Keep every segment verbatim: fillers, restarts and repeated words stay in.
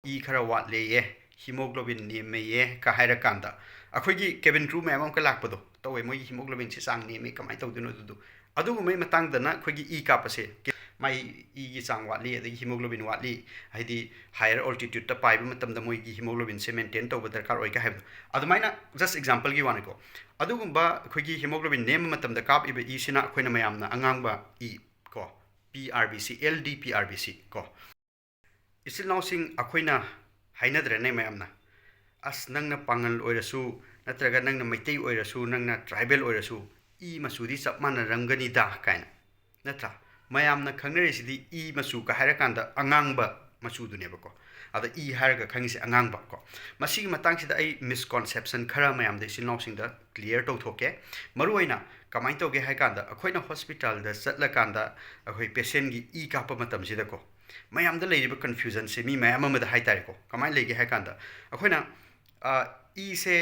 E ꯈꯔ ꯋꯥꯠꯂꯦꯌꯦ, ꯍꯤꯃꯣꯒ꯭ꯂꯣꯕꯤꯟ ꯅꯦꯝꯃꯦꯌꯦ ꯀ ꯍꯥꯏꯔꯀꯥꯟꯗ, ꯑꯩꯈꯣꯏꯒꯤ ꯀꯦꯕꯤꯟ ꯀ꯭ꯔꯨ ꯃꯌꯥꯝ ꯑꯃ ꯂꯥꯛꯄꯗꯣ ꯇꯧꯋꯦ, ꯃꯣꯏꯒꯤ ꯍꯤꯃꯣꯒ꯭ꯂꯣꯕꯤꯟꯁꯦ ꯆꯥꯡ ꯅꯦꯝꯃꯦ, ꯀꯃꯥꯏꯅ ꯇꯧꯗꯣꯏꯅꯣ ꯑꯗꯨꯗꯣ꯫ ꯑꯗꯨꯒꯨꯝꯕꯒꯤ ꯃꯇꯥꯡꯗꯅ ꯑꯩꯈꯣꯏꯒꯤ ꯏ ꯀꯥꯞꯄꯁꯦ, ꯃꯥꯏ ꯏꯒꯤ ꯆꯥꯡ ꯋꯥꯠꯂꯤ, ꯑꯗꯒꯤ ꯍꯤꯃꯣꯒ꯭ꯂꯣꯕꯤꯟ ꯋꯥꯠꯂꯤ, ꯍꯥꯏꯗꯤ ꯍꯥꯏꯌꯔ ꯑꯣꯜꯇꯤꯇ꯭ꯌꯨꯠꯇ ꯄꯥꯏꯕ ꯃꯇꯝꯗ ꯃꯣꯏꯒꯤ ꯍꯤꯃꯣꯒ꯭ꯂꯣꯕꯤꯟꯁꯦ ꯃꯦꯟꯇꯦꯟ ꯇꯧꯕ ꯗꯔꯀꯥꯔ ꯑꯣꯏ ꯀ ꯍꯥꯏꯕꯗꯣ꯫ ꯑꯗꯨꯃꯥꯏꯅ, ꯖꯁ ꯑꯦꯛꯖꯥꯝꯄꯜꯒꯤ ꯋꯥꯅꯤꯀꯣ꯫ ꯑꯗꯨꯒꯨꯝꯕ ꯑꯩꯈꯣꯏꯒꯤ ꯍꯤꯃꯣꯒ꯭ꯂꯣꯕꯤꯟ ꯅꯦꯝꯕ ꯃꯇꯝꯗ ꯀꯥꯞꯄꯤꯕ ꯏꯁꯤꯅ ꯑꯩꯈꯣꯏꯅ ꯃꯌꯥꯝꯅ ꯑꯉꯥꯡꯕ ꯏ ꯀꯣ, ꯄꯤ ꯑꯥꯔ ꯕꯤ ꯁꯤ, L D P R B ꯁꯤ ꯀꯣ, ꯏꯆꯤꯜ ꯏꯅꯥꯎꯁꯤꯡ ꯑꯩꯈꯣꯏꯅ ꯍꯥꯏꯅꯗ꯭ꯔꯦꯅꯦ ꯃꯌꯥꯝꯅ, "ꯑꯁ, ꯅꯪꯅ ꯄꯥꯉꯜ ꯑꯣꯏꯔꯁꯨ, ꯅꯠꯇ꯭ꯔꯒ ꯅꯪꯅ ꯃꯩꯇꯩ ꯑꯣꯏꯔꯁꯨ, ꯅꯪꯅ ꯇ꯭ꯔꯥꯏꯕꯦꯜ ꯑꯣꯏꯔꯁꯨ, ꯏ ꯃꯆꯨꯗꯤ ꯆꯞ ꯃꯥꯟꯅꯔꯝꯒꯅꯤꯗ" ꯀꯥꯏꯅ, ꯅꯠꯇ꯭ꯔꯥ? ꯃꯌꯥꯝꯅ ꯈꯪꯅꯔꯤꯁꯤꯗꯤ ꯏ ꯃꯆꯨꯒ ꯍꯥꯏꯔꯀꯥꯟꯗ ꯑꯉꯥꯡꯕ ꯃꯆꯨꯗꯨꯅꯦꯕꯀꯣ꯫ ꯑꯗ ꯏ ꯍꯥꯏꯔꯒ ꯈꯪꯉꯤꯁꯦ ꯑꯉꯥꯡꯕ ꯀꯣ꯫ ꯃꯁꯤꯒꯤ ꯃꯇꯥꯡꯁꯤꯗ ꯑꯩ ꯃꯤꯁꯀꯣꯟꯁꯦꯞꯁꯟ ꯈꯔ ꯃꯌꯥꯝꯗ, ꯏꯆꯤꯜ ꯏꯅꯥꯎꯁꯤꯡꯗ ꯀ꯭ꯂꯤꯌꯥꯔ ꯇꯧꯊꯣꯛꯀꯦ꯫ ꯃꯔꯨꯑꯣꯏꯅ ꯀꯃꯥꯏꯅ ꯇꯧꯒꯦ ꯍꯥꯏ ꯀꯥꯟꯗ, ꯑꯩꯈꯣꯏꯅ ꯍꯣꯁꯄꯤꯇꯥꯜꯗ ꯆꯠꯂꯀꯥꯟꯗ ꯑꯩꯈꯣꯏ ꯄꯦꯁꯦꯟꯒꯤ ꯏ ꯀꯥꯞꯄ ꯃꯇꯝꯁꯤꯗꯀꯣ, ꯃꯌꯥꯝꯗ ꯂꯩꯔꯤꯕ ꯀꯟꯐ꯭ꯌꯨꯖꯟꯁꯦ ꯃꯤ ꯃꯌꯥꯝ ꯑꯃꯗ ꯍꯥꯏ ꯇꯥꯔꯦꯀꯣ꯫ ꯀꯃꯥꯏꯅ ꯂꯩꯒꯦ ꯍꯥꯏ ꯀꯥꯟꯗ, ꯑꯩꯈꯣꯏꯅ, ꯑ, ꯏꯁꯦ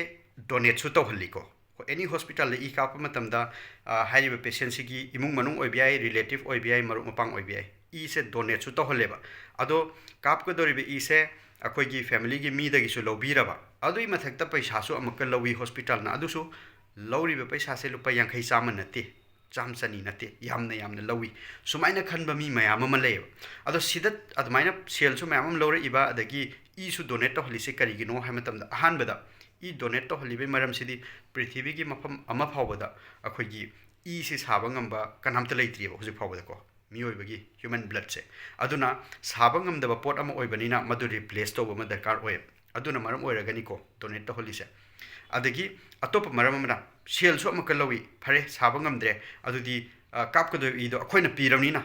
ꯗꯣꯅꯦꯠꯁꯨ ꯇꯧꯍꯜꯂꯤꯀꯣ꯫ ꯑꯦꯅꯤ ꯍꯣꯁꯄꯤꯇꯥꯜꯗ ꯏ ꯀꯥꯞꯄ ꯃꯇꯝꯗ, ꯑ, ꯍꯥꯏꯔꯤꯕ ꯄꯦꯁꯦꯟꯁꯤꯒꯤ ꯏꯃꯨꯡ ꯃꯅꯨꯡ ꯑꯣꯏꯕ ꯌꯥꯏ, ꯔꯤꯂꯦꯇꯤꯚ ꯑꯣꯏꯕ ꯌꯥꯏ, ꯃꯔꯨꯞ ꯃꯄꯥꯡ ꯑꯣꯏꯕ ꯌꯥꯏ, ꯏꯁꯦ ꯗꯣꯅꯦꯠꯁꯨ ꯇꯧꯍꯜꯂꯦꯕ꯫ ꯑꯗꯣ ꯀꯥꯞꯀꯗꯧꯔꯤꯕ ꯏꯁꯦ ꯑꯩꯈꯣꯏꯒꯤ ꯐꯦꯃꯤꯂꯤꯒꯤ ꯃꯤꯗꯒꯤꯁꯨ ꯂꯧꯕꯤꯔꯕ, ꯑꯗꯨꯒꯤ ꯃꯊꯛꯇ ꯄꯩꯁꯥꯁꯨ ꯑꯃꯨꯛꯀ ꯂꯧꯏ ꯍꯣꯁꯄꯤꯇꯥꯜꯅ꯫ ꯑꯗꯨꯁꯨ ꯂꯧꯔꯤꯕ ꯄꯩꯁꯥꯁꯦ ꯂꯨꯄꯥ ꯌꯥꯡꯈꯩ ꯆꯥꯝꯃ ꯅꯠꯇꯦ, ꯆꯥꯝ ꯆꯅꯤ ꯅꯠꯇꯦ, ꯌꯥꯝꯅ ꯌꯥꯝꯅ ꯂꯧꯏ꯫ ꯁꯨꯃꯥꯏꯅ ꯈꯟꯕ ꯃꯤ ꯃꯌꯥꯝ ꯑꯃ ꯂꯩꯌꯦꯕ꯫ ꯑꯗꯣ ꯁꯤꯗ ꯑꯗꯨꯃꯥꯏꯅ ꯁꯦꯜꯁꯨ ꯃꯌꯥꯝ ꯑꯃ ꯂꯧꯔꯛꯏꯕ, ꯑꯗꯒꯤ ꯏꯁꯨ ꯗꯣꯅꯦꯠ ꯇꯧꯍꯜꯂꯤꯁꯦ ꯀꯔꯤꯒꯤꯅꯣ ꯍꯥꯏꯕ ꯃꯇꯝꯗ, ꯑꯍꯥꯟꯕꯗ ꯏ ꯗꯣꯅꯦꯠ ꯇꯧꯍꯜꯂꯤꯕꯒꯤ ꯃꯔꯝꯁꯤꯗꯤ ꯄ꯭ꯔꯤꯊꯤꯕꯤꯒꯤ ꯃꯐꯝ ꯑꯃ ꯐꯥꯎꯕꯗ ꯑꯩꯈꯣꯏꯒꯤ ꯏꯁꯤ ꯁꯥꯕ ꯉꯝꯕ ꯀꯅꯥꯝꯇ ꯂꯩꯇ꯭ꯔꯤꯑꯕ ꯍꯧꯖꯤꯛ ꯐꯥꯎꯕꯗꯀꯣ, ꯃꯤꯑꯣꯏꯕꯒꯤ ꯍ꯭ꯌꯨꯃꯦꯟ ꯕ꯭ꯂꯗꯁꯦ꯫ ꯑꯗꯨꯅ ꯁꯥꯕ ꯉꯝꯗꯕ ꯄꯣꯠ ꯑꯃ ꯑꯣꯏꯕꯅꯤꯅ ꯃꯗꯨ ꯔꯤꯄ꯭ꯂꯦꯁ ꯇꯧꯕ ꯑꯃ ꯗꯔꯀꯥꯔ ꯑꯣꯏꯌꯦꯕ꯫ ꯑꯗꯨꯅ ꯃꯔꯝ ꯑꯣꯏꯔꯒꯅꯤꯀꯣ ꯗꯣꯅꯦꯠ ꯇꯧꯍꯜꯂꯤꯁꯦ꯫ ꯑꯗꯒꯤ ꯑꯇꯣꯞꯄ ꯃꯔꯝ ꯑꯃꯅ, ꯁꯦꯜꯁꯨ ꯑꯃꯨꯛꯀ ꯂꯧꯏ, ꯐꯔꯦ, ꯁꯥꯕ ꯉꯝꯗ꯭ꯔꯦ, ꯑꯗꯨꯗꯤ, ꯑ, ꯀꯥꯞꯀꯗꯣꯏꯕ ꯏꯗꯣ ꯑꯩꯈꯣꯏꯅ ꯄꯤꯔꯕꯅꯤꯅ,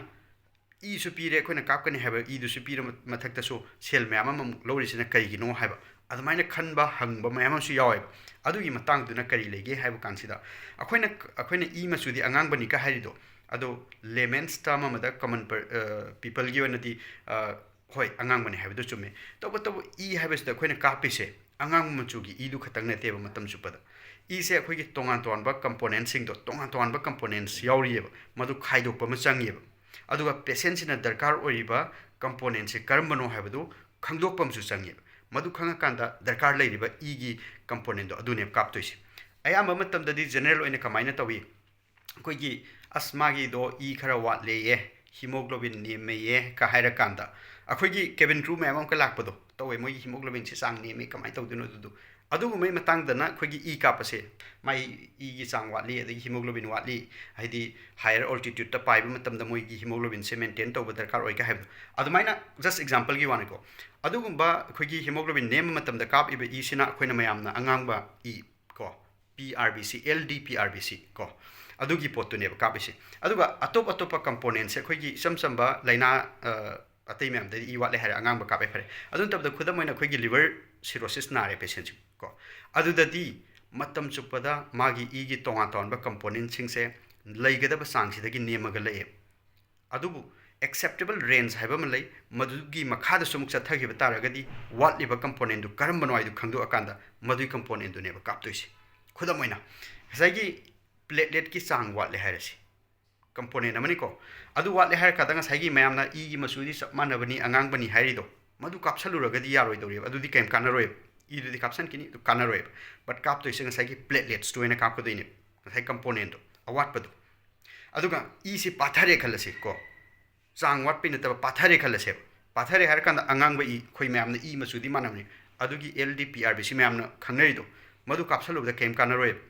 ꯏꯁꯨ ꯄꯤꯔꯦ, ꯑꯩꯈꯣꯏꯅ ꯀꯥꯞꯀꯅꯤ ꯍꯥꯏꯕ ꯏꯗꯨꯁꯨ ꯄꯤꯔ ꯃ-, ꯃꯊꯛꯇꯁꯨ ꯁꯦꯜ ꯃꯌꯥꯝ ꯑꯃꯃꯨꯛ ꯂꯧꯔꯤꯁꯤꯅ ꯀꯔꯤꯒꯤꯅꯣ ꯍꯥꯏꯕ, ꯑꯗꯨꯃꯥꯏꯅ ꯈꯟꯕ, ꯍꯪꯕ ꯃꯌꯥꯝ ꯑꯃꯁꯨ ꯌꯥꯎꯋꯦꯕ꯫ ꯑꯗꯨꯒꯤ ꯃꯇꯥꯡꯗꯨꯅ ꯀꯔꯤ ꯂꯩꯒꯦ ꯍꯥꯏꯕ ꯀꯥꯟꯁꯤꯗ, ꯑꯩꯈꯣꯏꯅ, ꯑꯩꯈꯣꯏꯅ ꯏ ꯃꯆꯨꯗꯤ ꯑꯉꯥꯡꯕꯅꯤꯒ ꯍꯥꯏꯔꯤꯗꯣ, ꯑꯗꯣ ꯂꯦꯃꯦꯟꯁ ꯇꯔꯝ ꯑꯃꯗ, ꯀꯃꯟ ꯄꯔ-, ꯑ, ꯄꯤꯄꯜꯒꯤ ꯑꯣꯏꯅꯗꯤ, ꯑ, ꯍꯣꯏ, ꯑꯉꯥꯡꯕꯅꯤ ꯍꯥꯏꯕꯗꯨ ꯆꯨꯝꯃꯦ꯫ ꯇꯧꯕꯇꯕꯨ ꯏ ꯍꯥꯏꯕꯁꯤꯗ ꯑꯩꯈꯣꯏꯅ ꯀꯥꯞꯄꯤꯁꯦ ꯑꯉꯥꯡꯕ ꯃꯆꯨꯒꯤ ꯏꯗꯨ ꯈꯛꯇꯪ ꯅꯠꯇꯦꯕ ꯃꯇꯝ ꯆꯨꯞꯄꯗ꯫ ꯏꯁꯦ ꯑꯩꯈꯣꯏꯒꯤ ꯇꯣꯉꯥꯟ ꯇꯣꯉꯥꯟꯕ ꯀꯝꯄꯣꯅꯦꯟꯁꯤꯡꯗꯣ, ꯇꯣꯉꯥꯟ ꯇꯣꯉꯥꯟꯕ ꯀꯝꯄꯣꯅꯦꯟꯁ ꯌꯥꯎꯔꯤꯑꯕ, ꯃꯗꯨ ꯈꯥꯏꯗꯣꯛꯄ ꯑꯃ ꯆꯪꯉꯦꯕ꯫ ꯑꯗꯨꯒ ꯄꯦꯁꯦꯟꯁꯤꯅ ꯗꯔꯀꯥꯔ ꯑꯣꯏꯔꯤꯕ ꯀꯝꯄꯣꯅꯦꯟꯁꯦ ꯀꯔꯝꯕꯅꯣ ꯍꯥꯏꯕꯗꯨ ꯈꯪꯗꯣꯛꯄ ꯑꯃꯁꯨ ꯆꯪꯉꯦꯕ꯫ ꯃꯗꯨ ꯈꯪꯉꯀꯥꯟꯗ ꯗꯔꯀꯥꯔ ꯂꯩꯔꯤꯕ ꯏꯒꯤ ꯀꯝꯄꯣꯅꯦꯟꯗꯣ ꯑꯗꯨꯅꯦꯕ ꯀꯥꯞꯇꯣꯏꯁꯦ꯫ ꯑꯌꯥꯝꯕ ꯃꯇꯝꯗꯗꯤ ꯖꯦꯅꯔꯦꯜ ꯑꯣꯏꯅ ꯀꯃꯥꯏꯅ ꯇꯧꯏ? ꯑꯩꯈꯣꯏꯒꯤ ꯑꯁ ꯃꯥꯒꯤꯗꯣ ꯏ ꯈꯔ ꯋꯥꯠꯂꯦꯌꯦ, ꯍꯤꯃꯣꯒ꯭ꯂꯣꯕꯤꯟ ꯅꯦꯝꯃꯦꯌꯦ ꯀ ꯍꯥꯏꯔꯀꯥꯟꯗ ꯑꯩꯈꯣꯏꯒꯤ ꯀꯦꯕꯤꯟ ꯀ꯭ꯔꯨ ꯃꯌꯥꯝ ꯑꯃ ꯂꯥꯛꯄꯗꯣ ꯇꯧꯋꯦ, ꯃꯣꯏꯒꯤ ꯍꯤꯃꯣꯒ꯭ꯂꯣꯕꯤꯟꯁꯦ ꯆꯥꯡ ꯅꯦꯝꯃꯦ, ꯀꯃꯥꯏꯅ ꯇꯧꯗꯣꯏꯅꯣ ꯑꯗꯨꯗꯣ꯫ ꯑꯗꯨꯒꯨꯝꯕꯒꯤ ꯃꯇꯥꯡꯗꯅ ꯑꯩꯈꯣꯏꯒꯤ ꯏ ꯀꯥꯞꯄꯁꯦ, ꯃꯥꯏ ꯏꯒꯤ ꯆꯥꯡ ꯋꯥꯠꯂꯤ, ꯑꯗꯒꯤ ꯍꯤꯃꯣꯒ꯭ꯂꯣꯕꯤꯟ ꯋꯥꯠꯂꯤ, ꯍꯥꯏꯗꯤ ꯍꯥꯌꯔ ꯑꯣꯜꯇꯤꯇ꯭ꯌꯨꯠꯇ ꯄꯥꯏꯕ ꯃꯇꯝꯗ ꯃꯣꯏꯒꯤ ꯍꯤꯃꯣꯒ꯭ꯂꯣꯕꯤꯟꯁꯦ ꯃꯦꯟꯇꯦꯟ ꯇꯧꯕ ꯗꯔꯀꯥꯔ ꯑꯣꯏ ꯀ ꯍꯥꯏꯕꯗꯣ꯫ ꯑꯗꯨꯃꯥꯏꯅ ꯖꯁ ꯑꯦꯛꯖꯥꯝꯄꯜꯒꯤ ꯋꯥꯅꯤꯀꯣ꯫ ꯑꯗꯨꯒꯨꯝꯕ ꯑꯩꯈꯣꯏꯒꯤ ꯍꯤꯃꯣꯒ꯭ꯂꯣꯕꯤꯟ ꯅꯦꯝꯕ ꯃꯇꯝꯗ ꯀꯥꯞꯄꯤꯕ ꯏꯁꯤꯅ ꯑꯩꯈꯣꯏꯅ ꯃꯌꯥꯝꯅ ꯑꯉꯥꯡꯕ ꯏ ꯀꯣ, ꯄꯤ ꯑꯥꯔ ꯕꯤ ꯁꯤ, L D P R B ꯁꯤ ꯀꯣ, ꯑꯗꯨꯒꯤ ꯄꯣꯠꯇꯨꯅꯦꯕ ꯀꯥꯞꯄꯤꯁꯦ꯫ ꯑꯗꯨꯒ ꯑꯇꯣꯞ ꯑꯇꯣꯞꯄ ꯀꯝꯄꯣꯅꯦꯟꯁꯦ ꯑꯩꯈꯣꯏꯒꯤ ꯏꯆꯝ ꯆꯝꯕ ꯂꯥꯏꯅꯥ, ꯑ, ꯑꯇꯩ ꯃꯌꯥꯝꯗꯗꯤ ꯏ ꯋꯥꯠꯂꯦ ꯍꯥꯏꯔꯦ, ꯑꯉꯥꯡꯕ ꯀꯥꯞꯄꯦ, ꯐꯔꯦ꯫ ꯑꯗꯨ ꯅꯠꯇꯕꯗ ꯈꯨꯗꯝ ꯑꯣꯏꯅ ꯑꯩꯈꯣꯏꯒꯤ ꯂꯤꯚꯔ ꯁꯤꯔꯣꯁꯤꯁ ꯅꯥꯔꯦ ꯄꯦꯁꯦꯟꯁꯦ ꯀꯣ, ꯑꯗꯨꯗꯗꯤ ꯃꯇꯝ ꯆꯨꯞꯄꯗ ꯃꯥꯒꯤ ꯏꯒꯤ ꯇꯣꯉꯥꯟ ꯇꯣꯉꯥꯟꯕ ꯀꯝꯄꯣꯅꯦꯟꯁꯤꯡꯁꯦ ꯂꯩꯒꯗꯕ ꯆꯥꯡꯁꯤꯗꯒꯤ ꯅꯦꯝꯃꯒ ꯂꯩꯌꯦꯕ꯫ ꯑꯗꯨꯕꯨ ꯑꯦꯛꯁꯦꯞꯇꯦꯕꯜ ꯔꯦꯟꯖ ꯍꯥꯏꯕ ꯑꯃ ꯂꯩ, ꯃꯗꯨꯒꯤ ꯃꯈꯥꯗꯁꯨ ꯑꯃꯨꯛ ꯆꯠꯊꯈꯤꯕ ꯇꯥꯔꯒꯗꯤ ꯋꯥꯠꯂꯤꯕ ꯀꯝꯄꯣꯅꯦꯟꯗꯨ ꯀꯔꯝꯕꯅꯣ ꯍꯥꯏꯗꯨ ꯈꯪꯗꯣꯛꯑꯀꯥꯟꯗ ꯃꯗꯨꯒꯤ ꯀꯝꯄꯣꯅꯦꯟꯗꯨꯅꯦꯕ ꯀꯥꯞꯇꯣꯏꯁꯦ꯫ ꯈꯨꯗꯝ ꯑꯣꯏꯅ ꯉꯁꯥꯏꯒꯤ ꯄ꯭ꯂꯦꯠꯂꯦꯠꯀꯤ ꯆꯥꯡ ꯋꯥꯠꯂꯦ ꯍꯥꯏꯔꯁꯤ, ꯀꯝꯄꯣꯅꯦꯟ ꯑꯃꯅꯤꯀꯣ꯫ ꯑꯗꯨ ꯋꯥꯠꯂꯦ ꯍꯥꯏꯔ ꯀꯥꯟꯗ ꯉꯁꯥꯏꯒꯤ ꯃꯌꯥꯝꯅ ꯏꯒꯤ ꯃꯆꯨꯗꯤ ꯆꯞ ꯃꯥꯟꯅꯕꯅꯤ, ꯑꯉꯥꯡꯕꯅꯤ ꯍꯥꯏꯔꯤꯗꯣ, ꯃꯗꯨ ꯀꯥꯞꯁꯜꯂꯨꯔꯒꯗꯤ ꯌꯥꯔꯣꯏꯗꯧꯔꯤꯕ, ꯑꯗꯨꯗꯤ ꯀꯩꯝ ꯀꯥꯟꯅꯔꯣꯏꯕ꯫ ꯏꯗꯨꯗꯤ ꯀꯥꯞꯁꯟꯈꯤꯅꯤ, ꯑꯗꯨ ꯀꯥꯟꯅꯔꯣꯏꯕ꯫ ꯕꯠ ꯀꯥꯞꯇꯣꯏꯁꯦ ꯉꯁꯥꯏꯒꯤ ꯄ꯭ꯂꯦꯠꯂꯦꯠꯁꯇꯨ ꯑꯣꯏꯅ ꯀꯥꯞꯀꯗꯣꯏꯅꯦꯕ, ꯉꯁꯥꯏ ꯀꯝꯄꯣꯅꯦꯟꯗꯣ, ꯑꯋꯥꯠꯄꯗꯣ꯫ ꯑꯗꯨꯒ ꯏꯁꯤ ꯄꯥꯊꯔꯦ ꯈꯜꯂꯁꯤ ꯀꯣ, ꯆꯥꯡ ꯋꯥꯠꯄꯩ ꯅꯠꯇꯕ, ꯄꯥꯊꯔꯦ ꯈꯜꯂꯁꯦꯕ꯫ ꯄꯥꯊꯔꯦ ꯍꯥꯏꯔ ꯀꯥꯟꯗ ꯑꯉꯥꯡꯕ ꯏ, ꯑꯩꯈꯣꯏ ꯃꯌꯥꯝꯅ ꯏ ꯃꯆꯨꯗꯤ ꯃꯥꯟꯅꯕꯅꯤ, ꯑꯗꯨꯒꯤ L D P R B ꯁꯤ ꯃꯌꯥꯝꯅ ꯈꯪꯅꯔꯤꯗꯣ, ꯃꯗꯨ ꯀꯥꯞꯁꯜꯂꯨꯕꯗ ꯀꯩꯝ ꯀꯥꯟꯅꯔꯣꯏꯕ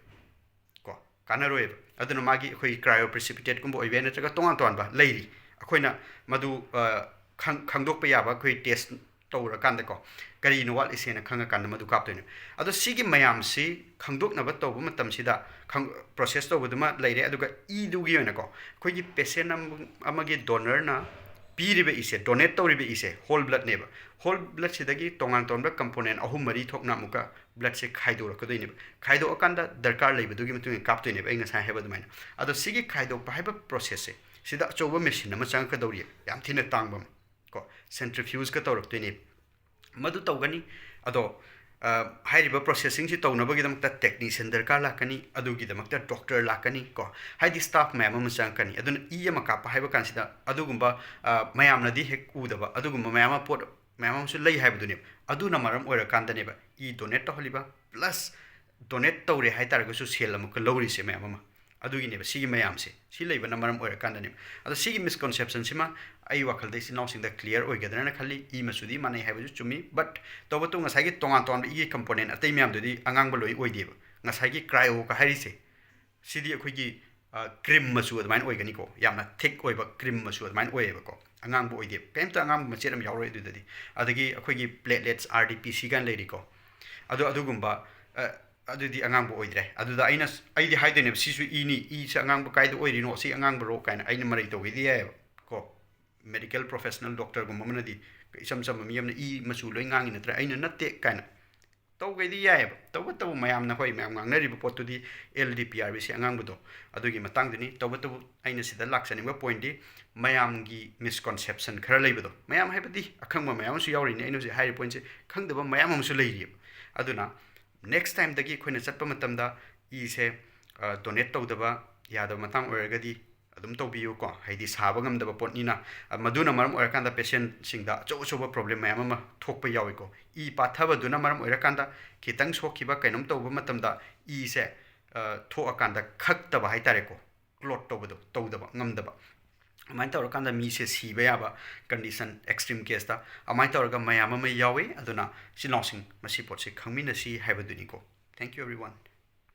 ꯀꯣ, ꯀꯥꯟꯅꯔꯣꯏꯕ꯫ ꯑꯗꯨꯅ ꯃꯥꯒꯤ ꯑꯩꯈꯣꯏ ꯀ꯭ꯔꯥꯏꯑꯣ ꯄ꯭ꯔꯤꯁꯤꯄꯤꯇꯦꯠꯀꯨꯝꯕ ꯑꯣꯏꯕ ꯌꯥꯏ, ꯅꯠꯇ꯭ꯔꯒ ꯇꯣꯉꯥꯟ ꯇꯣꯉꯥꯟꯕ ꯂꯩꯔꯤ꯫ ꯑꯩꯈꯣꯏꯅ ꯃꯗꯨ, ꯑ, ꯈꯪ-, ꯈꯪꯗꯣꯛꯄ ꯌꯥꯕ ꯑꯩꯈꯣꯏ ꯇꯦꯁ ꯇꯧꯔꯀꯥꯟꯗꯀꯣ, ꯀꯔꯤꯅꯣ ꯋꯥꯠꯂꯤꯁꯦꯅ ꯈꯪꯉꯀꯥꯟꯗ ꯃꯗꯨ ꯀꯥꯞꯇꯣꯏꯅꯦ꯫ ꯑꯗꯣ ꯁꯤꯒꯤ ꯃꯌꯥꯝꯁꯤ ꯈꯪꯗꯣꯛꯅꯕ ꯇꯧꯕ ꯃꯇꯝꯁꯤꯗ ꯈꯪ-, ꯄ꯭ꯔꯣꯁꯦꯁ ꯇꯧꯕꯗꯨꯃ ꯂꯩꯔꯦ, ꯑꯗꯨꯒ ꯏꯗꯨꯒꯤ ꯑꯣꯏꯅꯀꯣ, ꯑꯩꯈꯣꯏꯒꯤ ꯄꯦꯁꯦꯟ ꯑꯃ-, ꯑꯃꯒꯤ ꯗꯣꯅꯔꯅ ꯄꯤꯔꯤꯕ ꯏꯁꯦ, ꯗꯣꯅꯦꯠ ꯇꯧꯔꯤꯕ ꯏꯁꯦ, ꯍꯣꯜ ꯕ꯭ꯂꯗꯅꯦꯕ꯫ ꯍꯣꯜ ꯕ꯭ꯂꯗꯁꯤꯗꯒꯤ ꯇꯣꯉꯥꯟ ꯇꯣꯉꯥꯟꯕ ꯀꯝꯄꯣꯅꯦꯟ ꯑꯍꯨꯝ ꯃꯔꯤ ꯊꯣꯛꯅ ꯑꯃꯨꯛꯀ ꯕ꯭ꯂꯗꯁꯦ ꯈꯥꯏꯗꯣꯔꯛꯀꯗꯣꯏꯅꯦꯕ꯫ ꯈꯥꯏꯗꯣꯛꯑꯀꯥꯟꯗ ꯗꯔꯀꯥꯔ ꯂꯩꯕꯗꯨꯒꯤ ꯃꯇꯨꯡ ꯏꯟꯅ ꯀꯥꯞꯇꯣꯏꯅꯦꯕ, ꯑꯩ ꯉꯁꯥꯏ ꯍꯥꯏꯕ ꯑꯗꯨꯃꯥꯏꯅ꯫ ꯑꯗꯣ ꯁꯤꯒꯤ ꯈꯥꯏꯗꯣꯛꯄ ꯍꯥꯏꯕ ꯄ꯭ꯔꯣꯁꯦꯁꯁꯦ, ꯁꯤꯗ ꯑꯆꯧꯕ ꯃꯦꯁꯤꯟ ꯑꯃ ꯆꯪꯉꯛꯀꯗꯧꯔꯤ, ꯌꯥꯝ ꯊꯤꯅ ꯇꯥꯡꯕ ꯑꯃ ꯀꯣ, ꯁꯦꯟꯇ꯭ꯔꯤꯐ꯭ꯌꯨꯖꯀ ꯇꯧꯔꯛꯇꯣꯏꯅꯦꯕ꯫ ꯃꯗꯨ ꯇꯧꯒꯅꯤ꯫ ꯑꯗꯣ, ꯑ, ꯍꯥꯏꯔꯤꯕ ꯄ꯭ꯔꯣꯁꯦꯁꯤꯡꯁꯤ ꯇꯧꯅꯕꯒꯤꯗꯃꯛꯇ ꯇꯦꯛꯅꯤꯁꯤꯌꯟ ꯗꯔꯀꯥꯔ ꯂꯥꯛꯀꯅꯤ, ꯑꯗꯨꯒꯤꯗꯃꯛꯇ ꯗꯣꯛꯇꯔ ꯂꯥꯛꯀꯅꯤ ꯀꯣ, ꯍꯥꯏꯗꯤ ꯁ꯭ꯇꯥꯐ ꯃꯌꯥꯝ ꯑꯃ ꯆꯪꯉꯛꯀꯅꯤ꯫ ꯑꯗꯨꯅ ꯏ ꯑꯃ ꯀꯥꯞꯄ ꯍꯥꯏꯕ ꯀꯥꯟꯁꯤꯗ ꯑꯗꯨꯒꯨꯝꯕ, ꯑ, ꯃꯌꯥꯝꯅꯗꯤ ꯍꯦꯛ ꯎꯗꯕ ꯑꯗꯨꯒꯨꯝꯕ ꯃꯌꯥꯝ ꯑꯃ ꯄꯣꯠ ꯃꯌꯥꯝ ꯑꯃꯁꯨ ꯂꯩ ꯍꯥꯏꯕꯗꯨꯅꯦꯕ꯫ ꯑꯗꯨꯅ ꯃꯔꯝ ꯑꯣꯏꯔꯀꯥꯟꯗꯅꯦꯕ ꯏ ꯗꯣꯅꯦꯠ ꯇꯧꯍꯜꯂꯤꯕ, ꯄ꯭ꯂꯁ ꯗꯣꯅꯦꯠ ꯇꯧꯔꯦ ꯍꯥꯏ ꯇꯥꯔꯒꯁꯨ ꯁꯦꯜ ꯑꯃꯨꯛꯀ ꯂꯧꯔꯤꯁꯦ ꯃꯌꯥꯝ ꯑꯃ꯫ ꯑꯗꯨꯒꯤꯅꯦꯕ ꯁꯤꯒꯤ ꯃꯌꯥꯝꯁꯦ, ꯁꯤ ꯂꯩꯕꯅ ꯃꯔꯝ ꯑꯣꯏꯔꯀꯥꯟꯗꯅꯦꯕ꯫ ꯑꯗꯣ ꯁꯤꯒꯤ ꯃꯤꯁꯀꯣꯟꯁꯦꯞꯁꯟꯁꯤꯃ ꯑꯩ ꯋꯥꯈꯜꯗ ꯏꯆꯤꯟ ꯏꯅꯥꯎꯁꯤꯡꯗ ꯀ꯭ꯂꯤꯌꯥꯔ ꯑꯣꯏꯒꯗ꯭ꯔꯅ ꯈꯜꯂꯤ꯫ ꯏ ꯃꯆꯨꯗꯤ ꯃꯥꯟꯅꯩ ꯍꯥꯏꯕꯁꯨ ꯆꯨꯝꯃꯤ, ꯕꯠ ꯇꯧꯕꯇꯕꯨ ꯉꯁꯥꯏꯒꯤ ꯇꯣꯉꯥꯟ ꯇꯣꯉꯥꯟꯕ ꯏꯒꯤ ꯀꯝꯄꯣꯅꯦꯟ ꯑꯇꯩ ꯃꯌꯥꯝꯗꯨꯗꯤ ꯑꯉꯥꯡꯕ ꯂꯣꯏ ꯑꯣꯏꯗꯦꯕ꯫ ꯉꯁꯥꯏꯒꯤ ꯀ꯭ꯔꯥꯏꯑꯣꯒ ꯍꯥꯏꯔꯤꯁꯦ, ꯁꯤꯗꯤ ꯑꯩꯈꯣꯏꯒꯤ ꯀ꯭ꯔꯤꯝ ꯃꯆꯨ ꯑꯗꯨꯃꯥꯏꯅ ꯑꯣꯏꯒꯅꯤꯀꯣ, ꯌꯥꯝꯅ ꯊꯤꯛ ꯑꯣꯏꯕ ꯀ꯭ꯔꯤꯝ ꯃꯆꯨ ꯑꯗꯨꯃꯥꯏꯅ ꯑꯣꯏꯌꯦꯕꯀꯣ꯫ ꯑꯉꯥꯡꯕ ꯑꯣꯏꯗꯦꯕ, ꯀꯩꯝꯇ ꯑꯉꯥꯡꯕ ꯃꯆꯦꯠ ꯑꯃ ꯌꯥꯎꯔꯣꯏ ꯑꯗꯨꯗꯗꯤ꯫ ꯑꯗꯒꯤ ꯑꯩꯈꯣꯏꯒꯤ ꯄ꯭ꯂꯦꯠꯂꯦꯠꯁ, ꯑꯥꯔ ꯗꯤ ꯄꯤ ꯁꯤ ꯀꯥꯏꯅ ꯂꯩꯔꯤꯀꯣ, ꯑꯗꯣ ꯑꯗꯨꯒꯨꯝꯕ ꯑ, ꯑꯗꯨꯗꯤ ꯑꯉꯥꯡꯕ ꯑꯣꯏꯗ꯭ꯔꯦ꯫ ꯑꯗꯨꯗ ꯑꯩꯅ, ꯑꯩꯗꯤ ꯍꯥꯏꯗꯣꯏꯅꯦꯕ, ꯁꯤꯁꯨ ꯏꯅꯤ, ꯏꯁꯦ ꯑꯉꯥꯡꯕ ꯀꯥꯏꯗ ꯑꯣꯏꯔꯤꯅꯣ, ꯁꯤ ꯑꯉꯥꯡꯕꯔꯣ ꯀꯥꯏꯅ ꯑꯩꯅ ꯃꯔꯩ ꯇꯧꯒꯦꯗꯤ ꯌꯥꯏꯑꯕ ꯀꯣ꯫ ꯃꯦꯗꯤꯀꯦꯜ ꯄ꯭ꯔꯣꯐꯦꯁꯅꯦꯜ ꯗꯣꯛꯇꯔꯒꯨꯝꯕ ꯑꯃꯅꯗꯤ ꯏꯆꯝ ꯆꯝꯕ ꯃꯤ ꯑꯃꯅ ꯏ ꯃꯆꯨ ꯂꯣꯏ ꯉꯥꯡꯉꯤ ꯅꯠꯇ꯭ꯔꯥ, ꯑꯩꯅ ꯅꯠꯇꯦ ꯀꯥꯏꯅ ꯇꯧꯒꯦꯗꯤ ꯌꯥꯏꯑꯕ꯫ ꯇꯧꯕꯇꯕꯨ ꯃꯌꯥꯝꯅ, ꯍꯣꯏ, ꯃꯌꯥꯝ ꯉꯥꯡꯅꯔꯤꯕ ꯄꯣꯠꯇꯨꯗꯤ L D P R B C ꯑꯉꯥꯡꯕꯗꯣ, ꯑꯗꯨꯒꯤ ꯃꯇꯥꯡꯗꯨꯅꯤ꯫ ꯇꯧꯕꯇꯕꯨ ꯑꯩꯅ ꯁꯤꯗ ꯂꯥꯛꯆꯅꯤꯡꯕ ꯄꯣꯏꯟꯗꯤ ꯃꯌꯥꯝꯒꯤ ꯃꯤꯁꯀꯣꯟꯁꯦꯞꯁꯟ ꯈꯔ ꯂꯩꯕꯗꯣ, ꯃꯌꯥꯝ ꯍꯥꯏꯕꯗꯤ ꯑꯈꯪꯕ ꯃꯌꯥꯝ ꯑꯃꯁꯨ ꯌꯥꯎꯔꯤꯅꯤ꯫ ꯑꯩꯅ ꯍꯧꯖꯤꯛ ꯍꯥꯏꯔꯤꯕ ꯄꯣꯏꯟꯁꯦ ꯈꯪꯗꯕ ꯃꯌꯥꯝ ꯑꯃꯁꯨ ꯂꯩꯔꯤꯑꯕ꯫ ꯑꯗꯨꯅ ꯅꯦꯛꯁ ꯇꯥꯏꯝꯗꯒꯤ ꯑꯩꯈꯣꯏꯅ ꯆꯠꯄ ꯃꯇꯝꯗ ꯏꯁꯦ ꯗꯣꯅꯦꯠ ꯇꯧꯗꯕ ꯌꯥꯗꯕ ꯃꯇꯥꯡ ꯑꯣꯏꯔꯒꯗꯤ ꯑꯗꯨꯝ ꯇꯧꯕꯤꯌꯨꯀꯣ, ꯍꯥꯏꯗꯤ ꯁꯥꯕ ꯉꯝꯗꯕ ꯄꯣꯠꯅꯤꯅ꯫ ꯑ, ꯃꯗꯨꯅ ꯃꯔꯝ ꯑꯣꯏꯔꯀꯥꯟꯗ ꯄꯦꯁꯦꯟꯁꯤꯡꯗ ꯑꯆꯧ ꯑꯆꯧꯕ ꯄ꯭ꯔꯣꯕ꯭ꯂꯦꯝ ꯃꯌꯥꯝ ꯑꯃ ꯊꯣꯛꯄ ꯌꯥꯎꯏꯀꯣ꯫ ꯏ ꯄꯥꯊꯕꯗꯨꯅ ꯃꯔꯝ ꯑꯣꯏꯔꯀꯥꯟꯗ ꯈꯤꯇꯪ ꯁꯣꯛꯈꯤꯕ ꯀꯩꯅꯣꯝ ꯇꯧꯕ ꯃꯇꯝꯗ ꯏꯁꯦ, ꯑ, ꯊꯣꯛꯑꯀꯥꯟꯗ ꯈꯛꯇꯕ ꯍꯥꯏ ꯇꯥꯔꯦꯀꯣ, ꯀ꯭ꯂꯣꯠ ꯇꯧꯕꯗꯣ, ꯇꯧꯗꯕ, ꯉꯝꯗꯕ, ꯑꯗꯨꯃꯥꯏꯅ ꯇꯧꯔꯀꯥꯟꯗ ꯃꯤꯁꯦ ꯁꯤꯕ ꯌꯥꯕ ꯀꯟꯗꯤꯁꯟ, ꯑꯦꯛꯁꯇ꯭ꯔꯤꯝ ꯀꯦꯁꯇ ꯑꯗꯨꯃꯥꯏꯅ ꯇꯧꯔꯒ ꯃꯌꯥꯝ ꯑꯃ ꯌꯥꯎꯏ꯫ ꯑꯗꯨꯅ ꯏꯆꯤꯟ ꯏꯅꯥꯎꯁꯤꯡ, ꯃꯁꯤ ꯄꯣꯠꯁꯤ ꯈꯪꯃꯤꯟꯅꯁꯤ ꯍꯥꯏꯕꯗꯨꯅꯤꯀꯣ꯫ Thank you everyone.